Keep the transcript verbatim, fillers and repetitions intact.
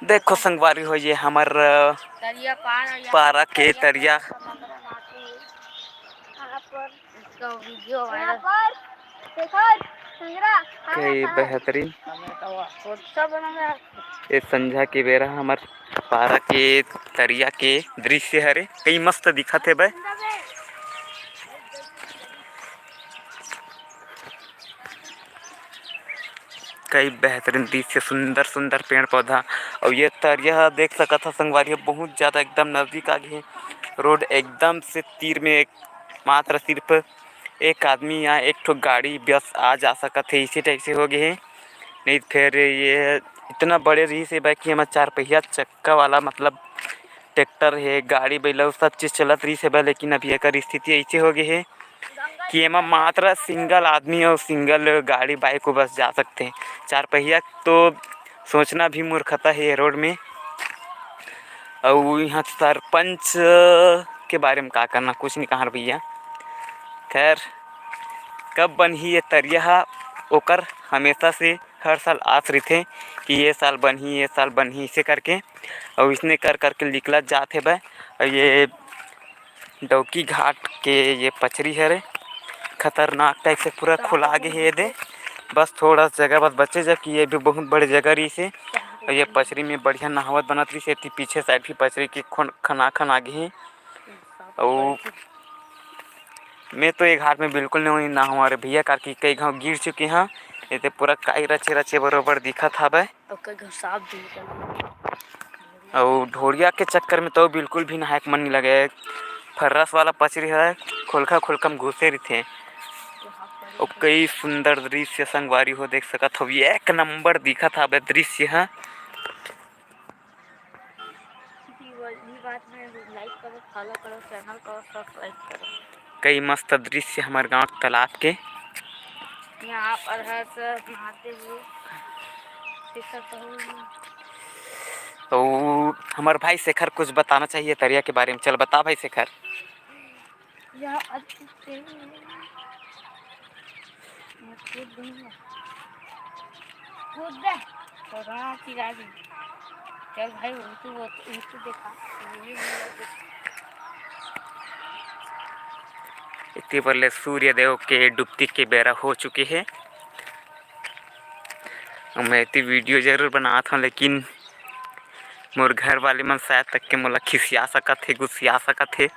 देखो संगवारी हो, ये हमर, अ, पारा के तरिया। कई बेहतरीन। ये संझा के बेरा हमर पारा के तरिया के दृश्य हरे, कई मस्त दिखत हे बे। कई बेहतरीन दृश्य, सुंदर सुंदर पेड़ पौधा। और ये तरिया ह देख सकत ह संगवारी हो, बहुत ज्यादा एकदम नजदीक आ गे हे। रोड एकदम से तीर में एक, मात्र सिर्फ एक आदमी या एक ठो गाड़ी बस आ जा सकत हे, इसी टाइप से हो गे हे। नहीं तो फिर ये इतना बड़े रहिस हे बा कि एमा चार पहिया चक्का वाला, मतलब ट्रैक्टर हे, गाड़ी बइला, वो सब चीज चलत रहिस हे बा, लेकिन अभी एकर स्थिति ऐसे हो गे हे कि एमा मात्र सिंगल आदमी और सिंगल गाड़ी बाइक वो बस जा सकते हैं। चार पहिया तो सोचना भी मूर्खता हे ये रोड में। अउ यहाँ सरपंच के बारे में का करना, कुछ नहीं कहा भैया। खैर, कब बनही ये तरिया ह, ओकर हमेशा से हर साल आस रहिथे कि ये साल बनही, ये साल बनही, इसे करके। अउ इसने कर करके निकलत जात हे बे। अउ ये डौकी घाट के ये पचरी हरे, खतरनाक टाइप से पूरा खुला गे हे ये दे। बस थोड़ा सा जगह बस बचे, जबकि ये भी बहुत बड़े जगह रहिस हे। अउ ये पचरी में बढ़िया नहावत बनत रहिस हे, एती पीछे साइड भी पचरी के खुन-, खना खना गे हे। अउ मैं तो ये घाट में बिल्कुल नहीं नहाऊँ रे भैया, काकि कई घाव गिर चुके हँव। एते पूरा काई रचे रचे बरोबर दिखत हवय। अउ कई घाव सांप भी निकल अउ ढोड़िया के चक्कर में तो बिल्कुल भी नहाए के मन नहीं लगे। फर्रस वाला पचरी है, खोलखा खोलखा में घुसे रहिथे। अउ कई सुंदर दृश्य संगवारी हो देख सकत हो, एक नंबर दिखत हवय दृश्य ह। किसी भी बात में like करो, follow करो, channel करो, subscribe करो। कई मस्त दृश्य हमर गांव के तालाब के। यहाँ पर हर तरफ नहाते हुए शेखर कहूँ। तो हमर भाई शेखर कुछ बताना चाहिए तरिया के बारे में। चल बता भाई शेखर। यह अच्छे से मैं कूद दूंगा। कूद दे। तो रांची राजी। चल भाई, ऊँचू, ऊँचू देखा। इतनी पर ले सूर्य देव के डुबती के बेरा हो चुके हे। मैं इतनी वीडियो जरूर बनात हूँ, लेकिन मोर घर वाले मन शायद तक के मोला खिसिया सकत हे, गुस्सिया सकत हे।